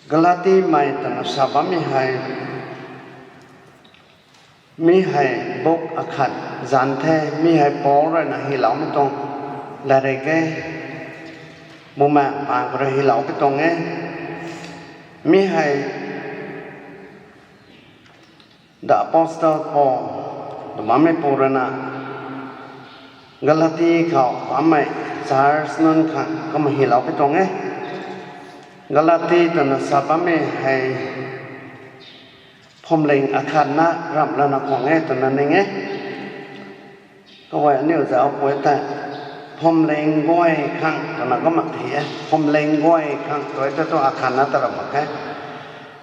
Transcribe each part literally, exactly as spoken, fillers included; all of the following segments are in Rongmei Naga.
Galatimei twna sa bammei hei, mi hei book akhat zanc the, mi hei Paul ruina hyloumei tuang latrik e, Bumaengh Paan khou rui hylou pi tuang e. Mi hei The Apostle Paul tw bammeipu ruina Galati khou bammei church nunc khang kumna hylou pi tuang e. Galati twna sa bammei hei phuamling akhatna ramh lana khwang e twna ning e. Kaguay aniu zauc pui tei phuamling guay khang twna kumna thi e. Phuamling guay khang tw e tei thu akhatna ta ramh mak khe.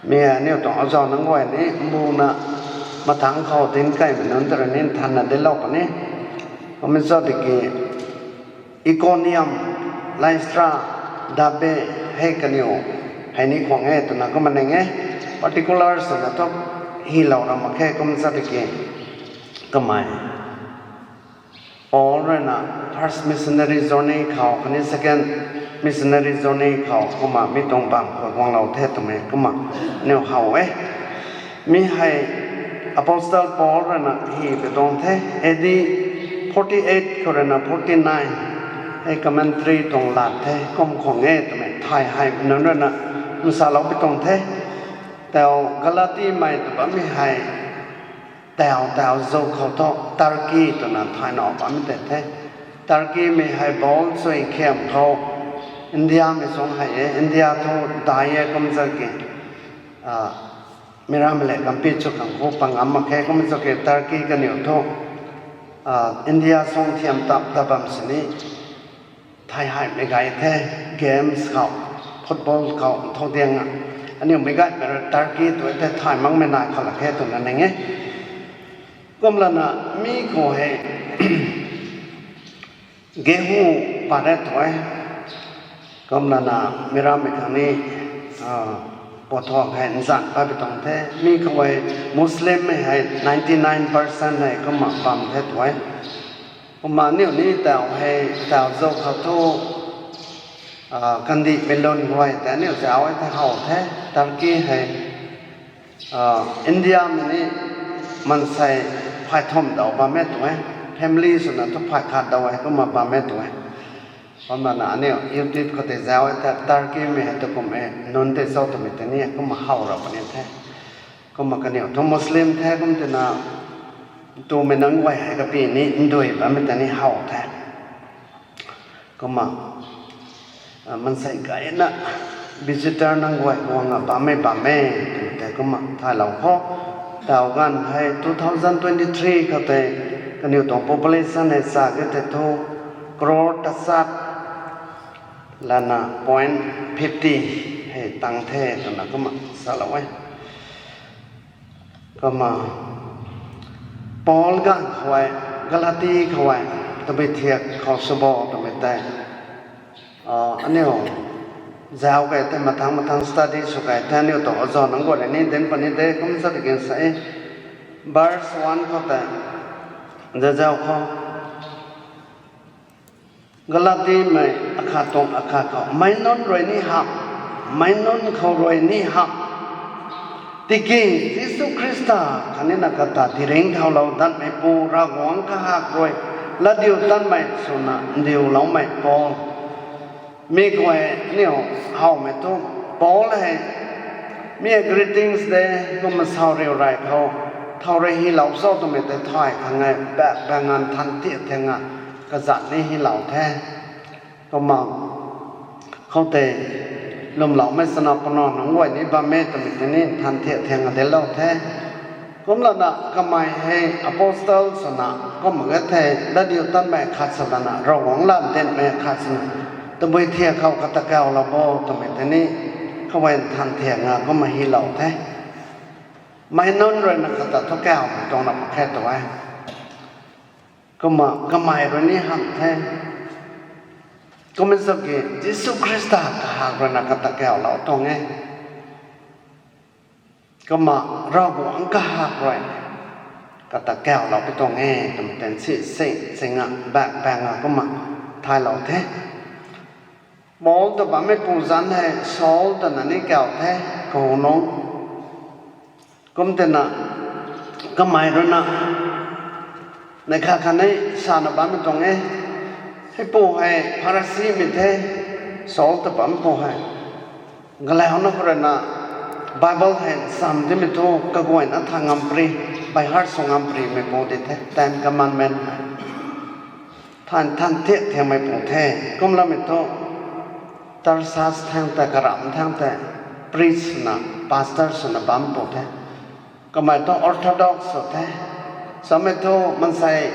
Mi aniu tuang azau nunc guay ni mbuna mathangc khou dinc kaimei nunc ta rui ni nthanna dinclou puni. Kumna sa tiki Ikonium, Listra, Derbe hei kaniw hei ni khwang e twna kumna ning e. Particular swna thu hylou ramh mak khe. Kumna sa tiki kamei Paul ruina first missionary journey khou khatni second missionary journey khou kumna mi tuang bam khou guanglou the twmei kumna aniu how e. Mi hei Apostle Paul ruina hy pi tuang the, A D forty eight khou ruina forty nine hei commentary tuang lat the, kum khwang e twmei thay hei nunc ruina nsalou pi tuang the. Tau Galatimei tw bammei hei tau, tau zauc khou thu Turkey twna thay now bammei tei the. Turkeymei hei Paul sui khiam khou Indiamei suang hei e, India thu dai e kumna sa ki, mirammei le kampit sw khang khou pang ngam mak khe. Kumna sa ki Turkey kaniw thu India suang thiam tap ta bam sini thay heimei gay the, games khou, football khou nthau diang a. Aniu meic gaymei rui Turkey tw e tei thay makmei nai khou lak khe twna ning e. Kumlana mi khou hei gehu pat e tw e. Kumlana mirammei khang ni pothuak hei nzan pat pi tuang the. Mi khou hei Muslimmei hei ninety nine percent hei kumna bam the tw e. Kumna aniu ni tau hei tau zauc khou thu kandihmei lun guay tei aniu zauc e the how the. Turkey hei Indiamei ni maansei phay thumh daw bam e tw e. Family swna thu phay khat daw e kumna bam e tw e. Kumlana aniu YouTube khou tei zauc e the Turkeymei hei tu kum e nunc tei cho twmei tei ni kumna how ra puni the. Kumna kaniw thu Muslim the kum tina tumei nunc guay hei kapy ni ndui bammei tei ni how the. Kumna maansei gayna visitor nunc guay guangna bammei bam e twmei tei kumna thaylou khou. Tau ganv hei two thousand twenty three khou tei kaniw tuang population hei sa ke tei thu crore tachat lana point fifty hei tang the twna kumna salou e. Kumna Paul ganv khou e, Galati khou e, tabui thiak khou sw bo twmei tei aniu zauc kei tei mathang mathang study sw kei the. Aniu tuang azau nunc guay rui ni dinc puni de. Kumna sa tiki sa e, verse one khou tei zazauc khou Galatimei akhat tuang akhat khou meic nunc rui ni hamh, meic nunc khou rui ni hamh, tiki Jisu Khrista khatnina kata tiringcthaulou datmeipu Ravguangc kahak rui latdiutatmei swna ndiuloumei Paul. Mi khou e aniu howmei thu Paul hei mi greetings de kumna sauriu rey khou thow rui hylou cho twmei tei thay khang e, bak bak ngan than thiak thiak nga kazat ni hylou the. Kumna khoutei lwmloumei chana pwna nunc guay ni bam e twmei tei ni than thiak thiak nga dinclou the. Kumlana kamei hei apostle swna kumna ge thei latdiutatmei khat swlana Ravguangc lat dinmei khat swna tabui thiak khou kata kaulou bo twmei tei ni khou e than thiak nga kumna hylou the. Meic nunc ruina kata thu kaumei tuang na mak khe tw e. Kumna kamei rui ni hamh the. Kumna sa ki Jisu Khrista kahak ruina kata kaulou tuang e. Kumna Ravguangc kahak rui kata kaulou pi tuang e twmei tei si sing singa bak bak nga kumna thaylou the. Paul ta bammei pu zanc hei Saul twna ni kau the, kahu nunc. Kum tina, kamei ruina, neih khat khatni sana bammei tuang e. Heipu hei Pharisimei the, Saul ta bammei pu hei. Galauna khou ruina, Bible hei ncham timei thu kaguayna tha ngam pary, by heart sw ngam parymei pu di the, Ten Commandment hei. Than, than thiak thiakmei pu the, kumlamei thu, Tarsus thangc tei, karamc thangc tei, priest swna, pastor swna bam pu the. Kamei thu orthodox sw the. Samei thu mansei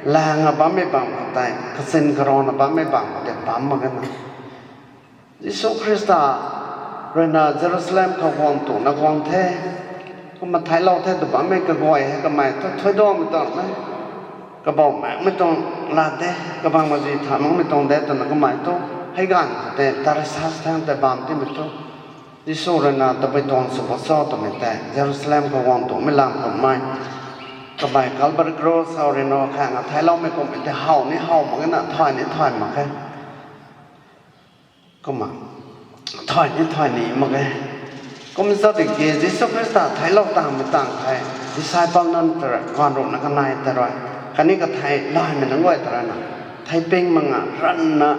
lang a bammei bang khou tei, kachin karana bammei bang khou tei bam mak ge na. Jisu Khrista ruina Jerusalem khou guang tuna guang the. Kumna theiclou the tw bammei kaguay hei kamei thu thuydamei tuang e. Kabaumaengmei tuang lat de, kabangc mazi tha makmei tuang de twna kamei thu hei ganv khou tei Tarsus thangc tei bam timei thu, Jisu ruina tabui tuang sw bo cho twmei tei Jerusalem khou guang tumei lam kummei, kamei Calvary Cross khou ruina khaeng a theicloumei kummei tei how ni how mak ge na, thay ni thay mak khe. Kumna, thay ni thay ni mak ge. Kum sa tiki Jisu Khrista theiclou tangmei tang hei, disciple nunc ta rui, gaanv ruhna kanei ta rui, khatni kathei laymei nunc guay ta ruina, thei ping mak nga ranvna,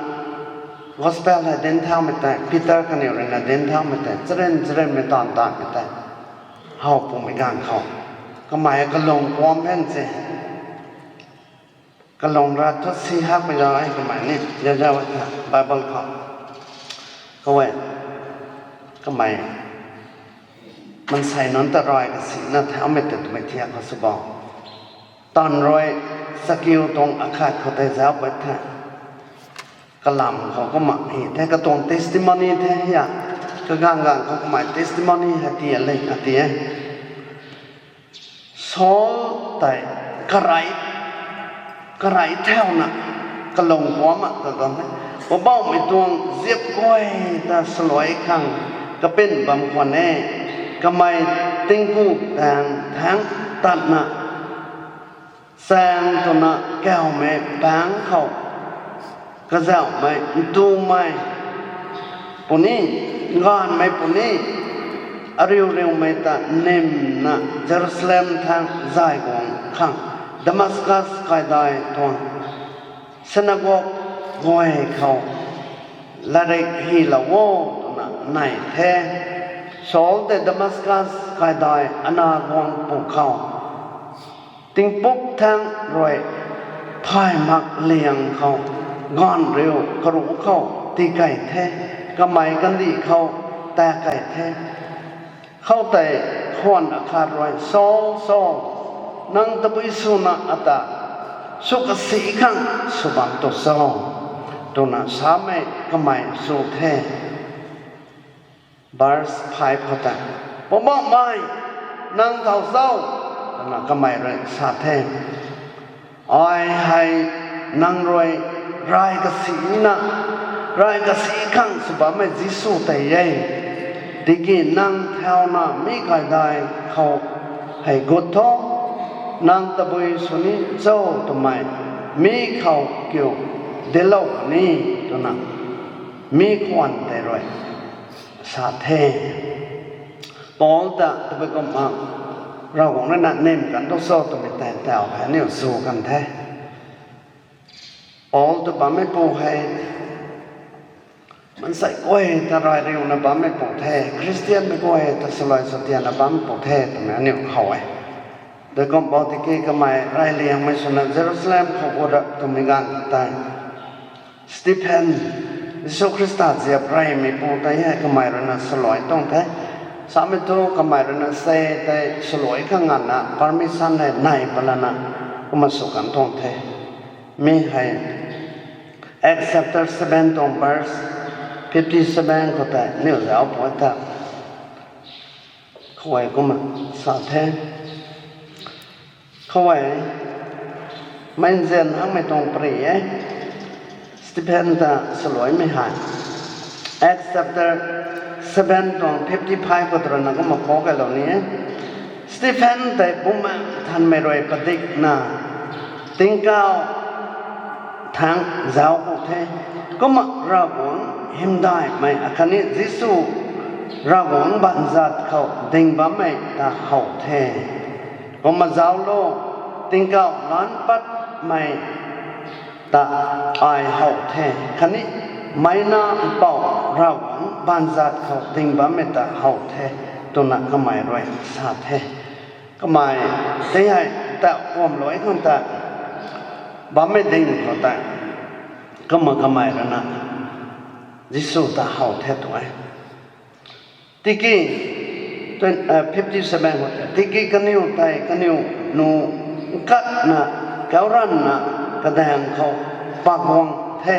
gospel hei dinc thaumei tei, Peter kaniw ruina dinc thaumei tei, charyn charynmei taanv taanvmei tei, how pumei ganv khou, kamei kalung kuam hen se. Kalung rat thu si hakmei zau e kamei ni, zau zau e tha, Bible khou. Khou e, kamei, mansei nunc ta rui kasina thaumei tei twmei thiak khou sw bo. Taanv rui, chakiu tuang akhat khou tei zauc pat the. Kalam khou kumna hi the, katuang testimony the hia. Kaganv ganv khou kamei testimony hei tii le, a tii e. Saul tei karei, karei thauna, kalung kuam mak ta tuang e. Poubauhmei tuang ziap guay ta saluai khang kapin bam khwan e. Kamei tingku taeng thaengc tatna, chaeng twna kaumei baengc khou, kazauhmei, ntumei puni, gaanvmei puni, ariu riumei ta nimna Jerusalem thangc zay guang khang, Damascus kaidai tuang synagogue guay khou latrik hylou o twna nai the. Saul tei Damascus kaidai ana guang pwkhou, tingpuk thangc rui thay mak liang khou, gaanv riu karuh khou tii kei the, kamei kandih khou ta kei the. Khoutei khwan akhat rui, Saul, Saul, nang tabui swna ata sw kasi khang sw bam tu cho? Twna samei kamei sw the. Verse five khou tei, Poubauhmei, nang thau cho? Twna kamei rui sa the. Ai hei nang rui ray kasina, ray kasi khang sw bammei Jisu tei e. Tiki nang thauna mi kaidai khou hei gut tho, nang tabui sw ni cho twmei mi khou kiu dinclou ni, twna mi khwan tei rui sa the. Paul ta tabui kumna Ravguangc ruina nim kan tu cho twmei tei tau hei aniu zu kan the. Paul tw bammeipu hei maansei guay ta rey riuna bammeipu the, Khristianmei guay ta swluai swtianna bammeipu the twmei aniu how e. Dui kum bau tiki kamei reyliangmei swna Jerusalem khou gut rap twmei ganv tei, Stephen, Jisu Khrista ziap reymeipu tei hei kamei ruina swluai tuang the. Samei thu kamei ruina se tei swluai khang nganvna permission hei nai palana kumna sw kan tuang the. Mi hei Acts chapter seven tuang verse fifty seven khou tei niw zauc pw ta, khou e kumna sa the. Khou e, meic nzian hangmei tuang pary e, Stephen ta swluaimei hei. Acts chapter seven tuang fifty five khou tw ruina kumna khou kailou ni e. Stephen tei Bumaengh Nthanmei rui padikna tingkauh thangc zauc ku the. Kumna Ravguangc hymdaihmei akhatni Jisu Ravguangc baanzat khou ding bammei ta how the. Kumna zauclo, tingkauh laanc patmei ta ai how the, khatni Meic Nac Mpouh Ravguangc baanzat khou ding bammei ta how the, twna kamei rui sa the. Kamei tei hei ta kuamlou khang ta bammei ding khou tei, kumna kamei rui na Jisu ta how the tw e. Tiki, twen-, ah, fifty-seven khou tei, tiki kaniw tei kaniw nu nkatna kauranna kadaeng khou pak guang the,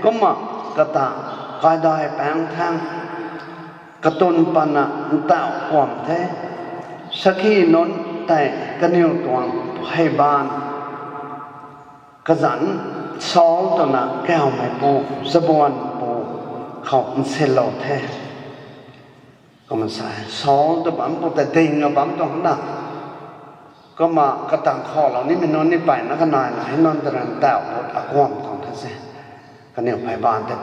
kumna kata kaidai paengc thaeng katun patna ntauh kuam the. Sakhi nunc tei kaniw tuang phey baanv kazanc Saul twna kawmeipu, chabuanpu khou nsinlou the. Kumna sa e, Saul tw bam pu ta ding a bam tuang na. Kumna katang khalou nimei nunc ni mpeyna kanaina hei nunc ta rui ntauh gut akuam tuang the se. Kaniw phey baanv tei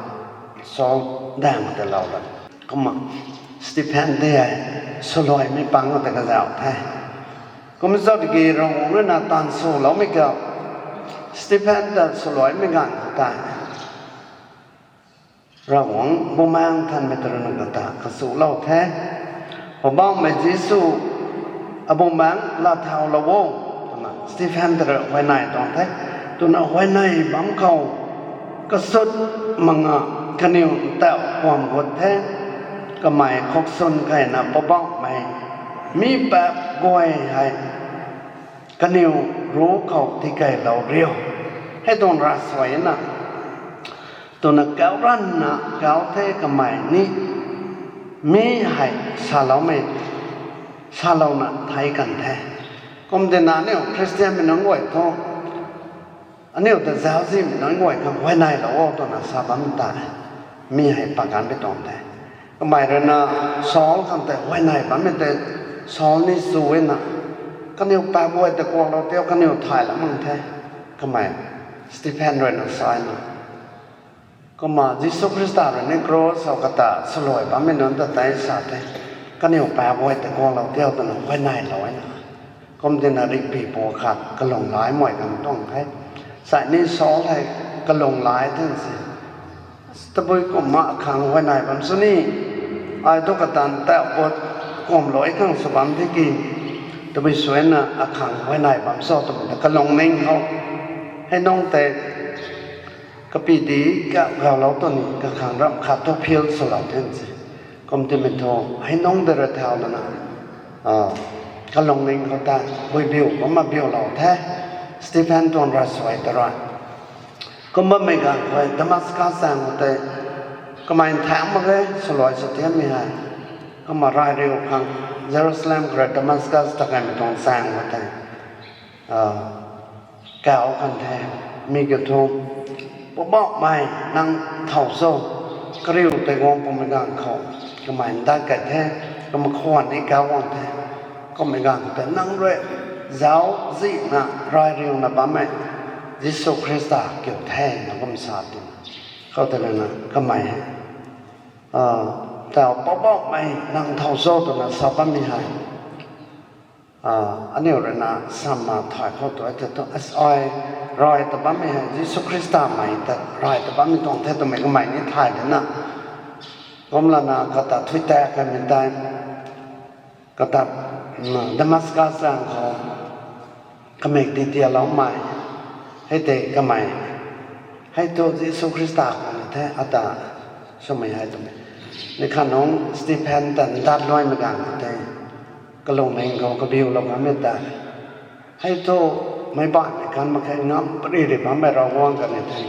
Saul daeng tei lou la. Kumna Stephen tei hei swluaimei pang khou tei kazauh the. Kumna zauc tiki Ravguangc rui na taanv swloumei kiu, Stephen ta swluaimei ganv khou tei Ravguangc Bumaengh Nthanmei ta rui na kata kasulou the. Poubauhmei Jisu, abumaengc laa thaulou o, twna Stephen ta rui huayney tuang the. Twna huayney bam khou kasut manga kaniw ntauh kuam gut the. Kamei khuaksun keyna Poubauhmei mi paap guay hei kaniw ruc khou tikeylou riu, hei tuang ravsuai na, twna kauranna kau the. Kamei ni mi hei saloumei, salouna thei kan the. Kumtina aniu Khristianmei nunc guay thu, aniu ta zauczihmei nunc guay khang huayneylou o twna sa bam tei, mi hei pakan pi tuang the. Kamei rui na Saul khang tei huayney bammei tei, Saul ni chu e na, kaniw paap guay ta kuaklou tio, kaniw thay lam mang the. Kamei Stephen rui na sa e na. Kumna Jisu Khrista rui ni cross khou kata swluai bammei nunc ta tei sa the, kaniw paap guay ta kuaklou tio twna huayneylou e na. Kumtina rihpui pu khat kalung lay mei kan tuang the. Sai ni Saul hei kalung lay the se. Tabui kumna akhang huayney bam sw ni, ai thu kata ntauh gut kuamlou khang sw bam tiki, tabui suaina akhang huayney bam cho twmei ta kalungning khou, hei nunc tei kapidi ka gaulou tw ni kakhang ramh khat thu feel swlou the se. Kumtimei thu hei nunc tei rui thau lana, kalungning khou ta bui biu kumna biulou the. Stephen tuang ravsuai ta rui kum bammei ganv khou Damascus zaeng khou tei kamei nthaeng mak ge swluai sw tianmei hei. Kumna rai riu khang, Jerusalem khou rui Damascus ta kaimei tuang zaeng khou tei kau kan the. Mi kiu thu, Poubauhmei, nang thow cho? Kariu tei guang pumei ganv khou kamei ndat kei the, kumna khwan ni kau guang the. Kummei ganv khou tei nang rui zauczihna rai riuna bammei Jisu Khrista kiu the na kum sa ti. Khou tei lana kamei hei, tau Poubauhmei, nang thow cho twna sa bammei hei, aniu rui na samna thay khou tu e tei thu, ai rai ta bammei hei Jisu Khristamei ta rai ta bammei tuang the twmei kamei ni thay de na. Kum lana kata thui ta kamei tei, kata Damascus zaeng khou kamik ti tialoumei, hei tei kamei, hei thu Jisu Khrista khou ni the ata swmei hei twmei. Ni khat nung Stephen ta ndat luaimei ganv khou tei kalungning khou kabiulou kanmei tei, hei thu meic baihmei kan mak khe, ngam pary ri bammei Ravguangc kan ni the.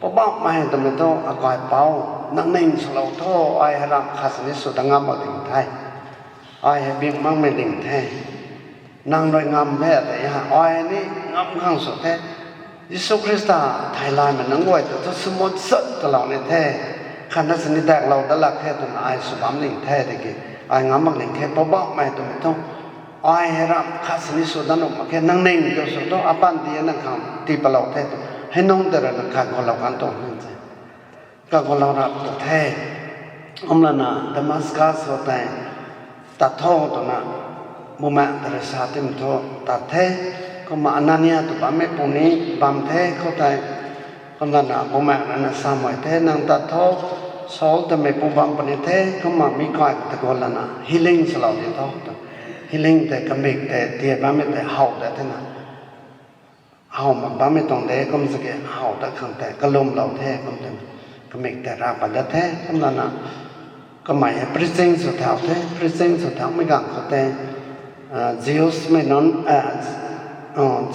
Poubauhmei twmei thu, akaipouc, nang ning swlou tho, ai hei ramh khat sini sw ta ngam mak ding the. Ai hei bing makmei ding the. Nang rui ngam the tei ha, ai ni ngam khang sw the. Jisu Khrista theilaymei nunc guay ta thu swmut sut talou ni the. Khatna sini daklou dat lak the twna ai sw bam ding the tiki, ai ngam mak ding the. Poubauhmei twmei thu, ai hei ramh khat sini sw dat nuh mak khe, nang ning kiu sw tho, apanty nang khang tii palou the tw, hei nunc tei rui na khat khou lou kan tuang ni the. kakhou lou rap ta the. Kumlana Damascus khou tei tat tho twna Bumaengh ta rui sa tim thu tat the. Kumna Anania tw bammei pu ni bam the khou tei. Kumlana Bumaengh rui na samei the, nang tat tho, Saul twmei pu bam puni the, kumna mi kai ta khou lana healing swlou di tho. Healing tei kamik tei tia bammei tei how ta thena. How mak bammei tuang de, kum saki how ta khang tei kalumlou the, kum tei kamik tei rap pat dat the, kumlana kamei hei preaching sw thau the, preaching sw thaumei ganv khou tei, Jews mei nunc,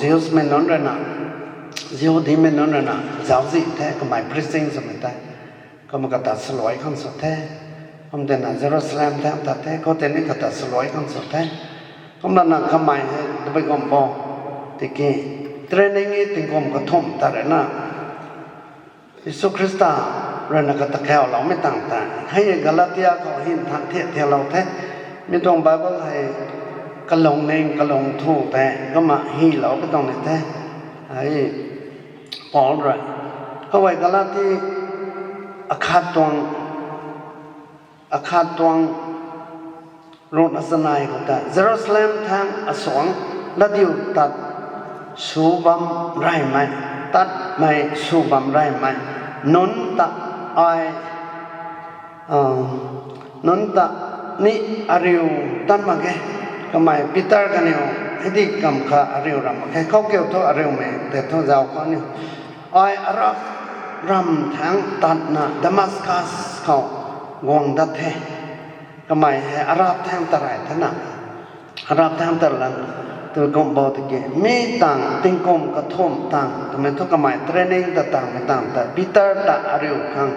Jews mei nunc rui na, Jihudimei nunc rui na zauczih the, kamei preaching swmei tei. Kumna kata saluai khang sw the. Kum tei na Jerusalem thang tat the, khou tei ni kata saluai khang sw the. Kumlana kamei hei tabui kum bo. Tiki training ni tingkum kathumh ta rui na Jisu Khrista rui na kata kauloumei tang tei hei Galatia khou hin than thiak thiaklou the. Mi tuang Bible hei kalung ning kalung thu tei kumna hylou ka tuang ni the. Hei Paul rui khou hei Galati akhat tuang, akhat tuang runa chanei khou ta Jerusalem thang asuang latdiutatmei sw bam reymei, tatmei sw bam reymei nunc ta ai nunc ta ni ariu tan mak ge. Kamei Peter kaniw hei di kam kha ariu ram mak khe, khou kiu thu ariumei tei thu zauc khou ni, ai Arab ram thang tatna Damascus khou guang dat the. Kamei hei Arab thang ta rey thena, Arab thang ta lan, tu kum bo tiki mi tang tingkum kathumh tang twmei thu kamei training ta tangmei tang ta Peter ta ariu khang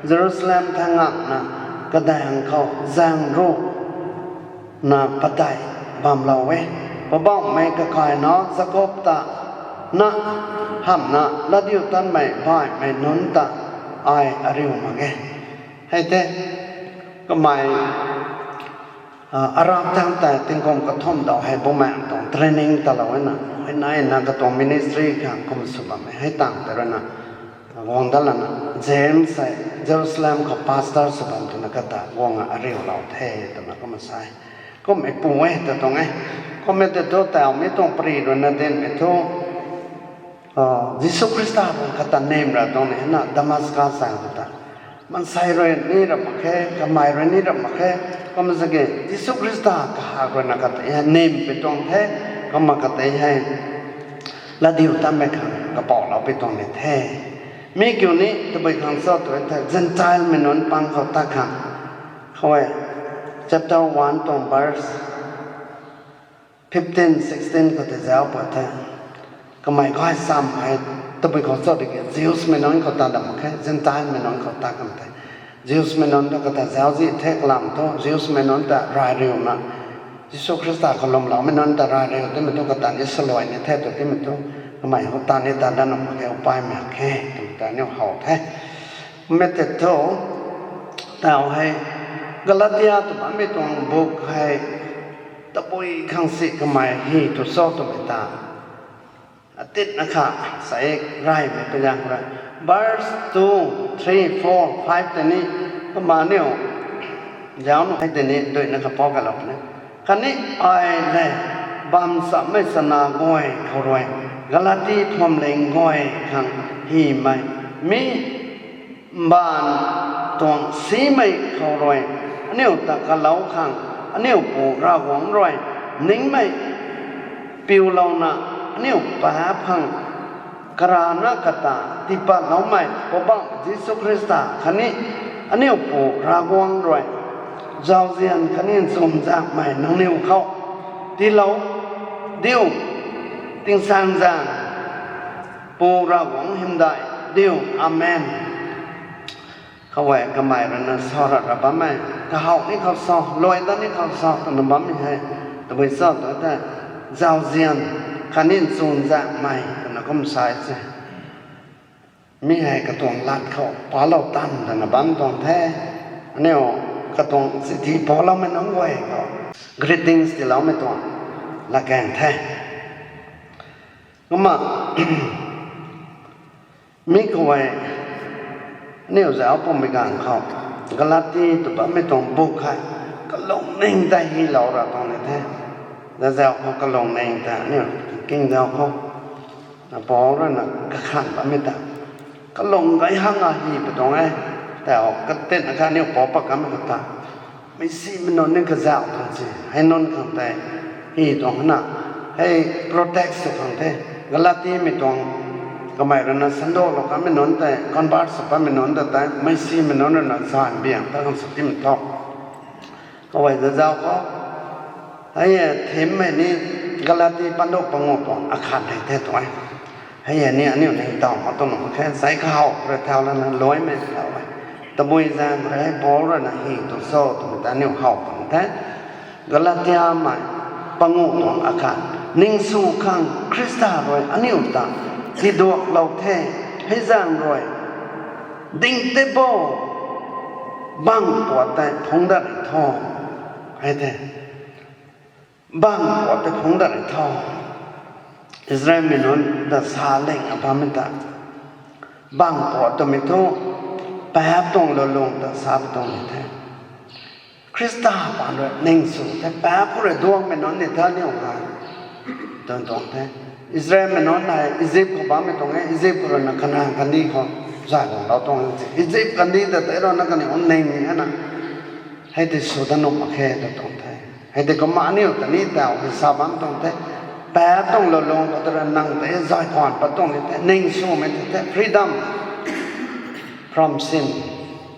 Jerusalem thang ngakna kadaeng khou zaeng ru na padeih bamlou e. Poubauhmei kakaina Jakob ta na hamhna latdiutatmei baihmei nunc ta ai ariu mak ge. Hei tei kamei Arab thang tei tingkum kathumh dau hei Bumaengh tuang training talou e na, hei nai na katuang ministry khang kum sw bam e. Hei tang tei rui na guang dat lana James hei Jerusalem khou pastor sw bam twna kata guang a ariulou the twna kumna sa e. Kummei pu e ta tuang e. Kummei tei thu taumei tuang pari rui na dinmei thu Jisu Khrista bang kata nim ra tuang ni na Damascus sang ta. Maansei rui ni rap mak khe, kamei rui ni rap mak khe, kumna saki Jisu Khrista kahak rui na kata hei nimpui tuang the, kumna kata hei latdiutatmei khang kapouloupui tuang ni the. Mi kiu ni tabui khang cho tu the, Gentile mei nunc pang khou ta khang. Khou e, chapter one tuang verse fifteen, sixteen khou tei zauc pat the. Kamei gay sam hei tabui khou cho tiki Jews mei nunc khou ta dam mak khe, Gentile mei nunc khou ta kan the. Jews mei nunc ta kata zauczih the kalam thu, Jews mei nunc ta rayriuna Jisu Khrista khou lwmloumei nunc ta rayriu timei thu kata ni saluai ni the tu timei thu, kamei khou ta ni ta dat mak khe, upai mak khe twmei ta aniu how the. Mei tei thu, tau hei, Galatia tw bammei tuang book hei, tabui khang si kamei hy tu cho twmei ta atitna kha sa e, reymei pui zaeng khou rui. Verse two, three, four, five tei ni, kumna aniu zauc nuh hei tei ni duina kha pou kalou puni. Khatni ai le bam chammei chana guay khou rui, Galati phuamling guay khang hymei mi mbaanv tuang simei khou rui aniu ta kalou khang, aniu Pu Ravguangc rui ningmei piulouna, aniu paap khang karana kata tiipatloumei Poubauh Jisu Khrista khatni aniu Pu Ravguangc rui zauzian khatni nchumhzaengmei nangniw khou tiilou diu, tingsaengzaeng Pu Ravguangc hymdaih diu. Amen. Khou e kamei rui na sa ra ra bammei, kahaw ni khou sa, luai dat ni khou sa twna bammei hei tabui cho tu the, zauzian khatni nchumhzaengmei twna kum sa e se. Mi hei katuang lat khou palou tan twna bam tuang the. Aniu katuang chithi paloumei nunc guay khou greetings tiiloumei tuang latkaeng the. Kumna mi khou e Aniu zauc pumei ganv khou, Galati tw bammei tuang buk hei kalungning tei hylou ra tuang ni the. Zauc khou kalungning tei aniu king zauc khou, Paul rui na kakhan bammei ta, kalung gay hang a hy pi tuang e. Tei ho katin akhat aniu Paul pat kanmei khou ta, meicsimei nunc ni kazauh tuang si hei nunc khang tei hy tuang na, hei protect sw khang the. Galatimei tuang kamei rui na sandolou kanmei nunc tei, convert sw kanmei nunc ta tei meicsimei nunc rui na zanc biang ta khang sw timei thu, kawei zauc khou, hei e, thimmei ni Galati panduh panguh tuang akhat hei the tuang e. Hei e ni aniu ningtow mak tuang nuh mak khe, sai kahow rui thau lana luaimei thau e. Tabui zaeng rui hei Paul rui na hy tu cho twmei ta aniu how pun the. Galatiamei panguh tuang akhat, ningsw khang Khrista rui aniu ta tiduaklou the, hei zaeng rui ding tei bo, bang puat tei phungc dat rui tho, hei the. Bang puat tei phungc dat rui tho. Israelmei nunc ta sa ling a bammei ta, bang puat twmei thu, paap tuang lulung ta sa pi tuang ni the. Khrista paan rui ningsw the, paap khou rui duangmei nunc ni the aniu ha, twn tuang the. Israelmei nunc hei Egypt khou bammei tuang e, Egypt khou rui na Kanan kandih khou zay guanglou tuang e. Egypt kandih ta tei rui na kaniw ning e na, hei tei sw dat nuh mak khe tw tuang the. Hei tei kumna aniu ta ni tau hei sa bam tuang the. Paap tuang lulung khou ta rui nang tei zay guan pat tuang ni the, ningswmei tei the, freedom from sin.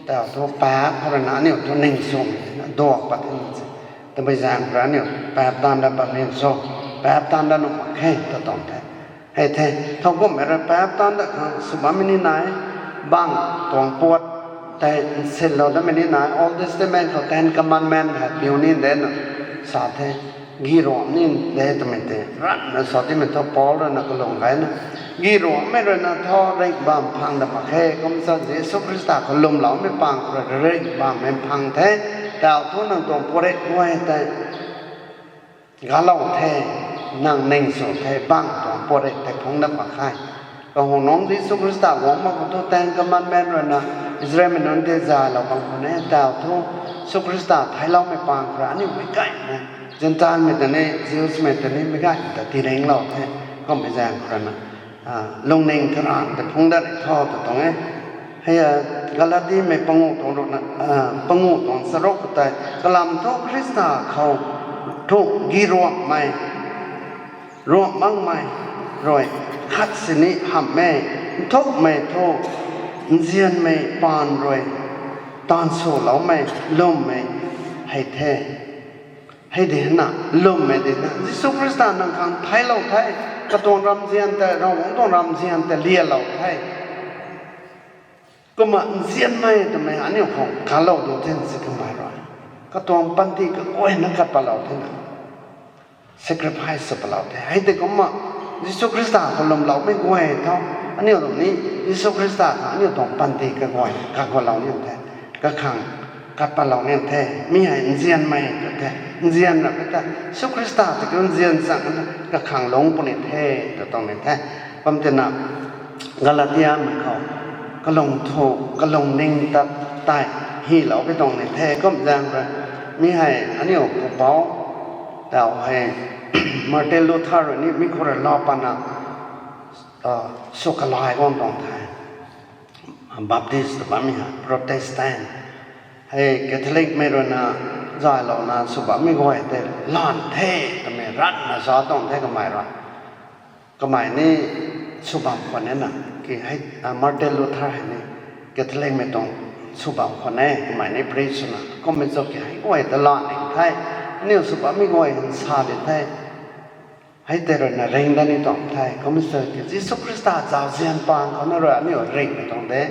Tau thu paap khou rui na aniu thu ningswmei tei na duak pat the se. Tabui zaeng khou rui aniu paap taanv dat pat ni cho, paap taanv dat nuh mak khe tw tuang the. Hei the, thowkumhmei rui paap taanv dat khang sw bammei ni nai, bang tuang puat tei nsinlou datmei ni nai, Old Testament khou Ten Commandment hei piu ni de na sa the, gi ruam ni de twmei tei ranvna sa timei thu Paul rui na kalung gayna, gi ruammei rui na thu ringh bam phang dat mak khe, kum sa Jisu Khrista khou lwmloumei pang khou rui ringh bammei phang the. Tau thu nang tuang puarik guay tei galou the, nang ningsw the, bang tuang puarik tei phungc dat mak khe. Kahunungc Jisu Khrista guang mak khou thu Ten Commandment rui na Israelmei nunc tei zaylou bam khou ne, tau thu Jisu Khrista theicloumei pang khou rui aniu meic gaymei, Gentilemei ta ni, Jewsmei ta ni meic gaymei ta tiiringlou the. Kummei zaeng khou rui na lungning karang tei phungc dat rui tho tw tuang e. Hei a, Galatimei panguh tuang rui na, panguh tuang charuk khou tei, kalam thu Khrista khou thu gi ruammei, ruam makmei rui khat sini hamh e, nthukmei thu nzianmei paan rui taanv swloumei, lwmmei hei the. Hei di na, lwmmei di na, Jisu Khrista nang khang theiclou the, katuang ramzian tei, Ravguangc tuang ramzian tei lialou the. Kumna nzianmei twmei aniu khou kalou du the si kamei rui, katuang panty kaguayna kat patlou the na, sacrifice sw patlou the. Hei tei kumna Jisu Khrista khou lwmloumei guay thu, aniu rui ni Jisu Khrista khang aniu tuang panty kaguay kagualou ni the, kakhang kat patlou ni the. Mi hei nzianmei tw the, nzian ra kata Jisu Khrista tei kiu nzian chang na kakhang lungc puni the tw tuang ni the. Kum tina Galatiamei khou kalung thu, kalungning ta tei hylou pi tuang ni the. Kum zaeng rui mi hei aniu pupouc tau hei Martin Luther rui ni mi khou rui lou pana sw kalai guang tuang the. Baptist tw bammei hei Protestant, hei Catholicmei rui na zaylouna sw bammei guay tei lan the twmei ranvna sa tuang the kamei rui. Kamei ni sw bam khwan e na, ki hei, Martin Luther hei ni Catholicmei tuang sw bam khwan e, kamei ni preach swna kummei cho ki hei guay ta lan ning the, aniu sw bammei guay nsa di the. Hei tei rui na ring dat ni tuang the, kum sa ki Jisu Khrista zauzian pang khou na rui aniu ringmei tuang de.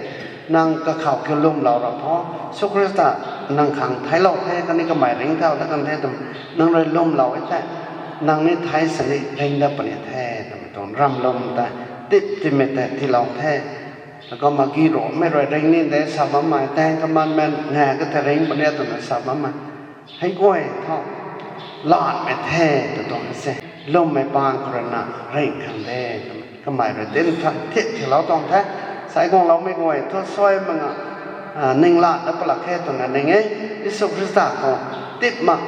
Nang kakhou kiu lwmlou ra tho, Jisu Khrista nang khang theiclou the, khatni kamei ringcthau dat kan the twmei nang rui lwmlou e the, nang ni thei sini ring dat puni the twmei tuang ramlum tei tip tiimei tei tiilou the. Kumna gi ruammei rui ring ni de sa bammei, Ten Commandment nga ka tei ring puni twna sa bammei hei guay thu lanmei the tw tuang se. Lwmmei paan khou rui na ring khang de twmei kamei rui dinc than thit thilou tuang the. Sai guangloumei guay thu suai mak nga ning la dat palak khe twna ning e. Jisu Khrista khou tip mak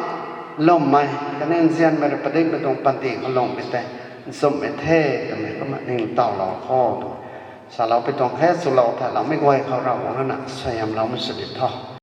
lwmmei khatni nzianmei rui padikmei tuang panty khou lungmei tei nchumhmei the twmei kumna ningtowlou kho twna salou pui tuang khe. Chulou thaloumei guay khou Ravguangc rui na suaihiamloumei sw di tho.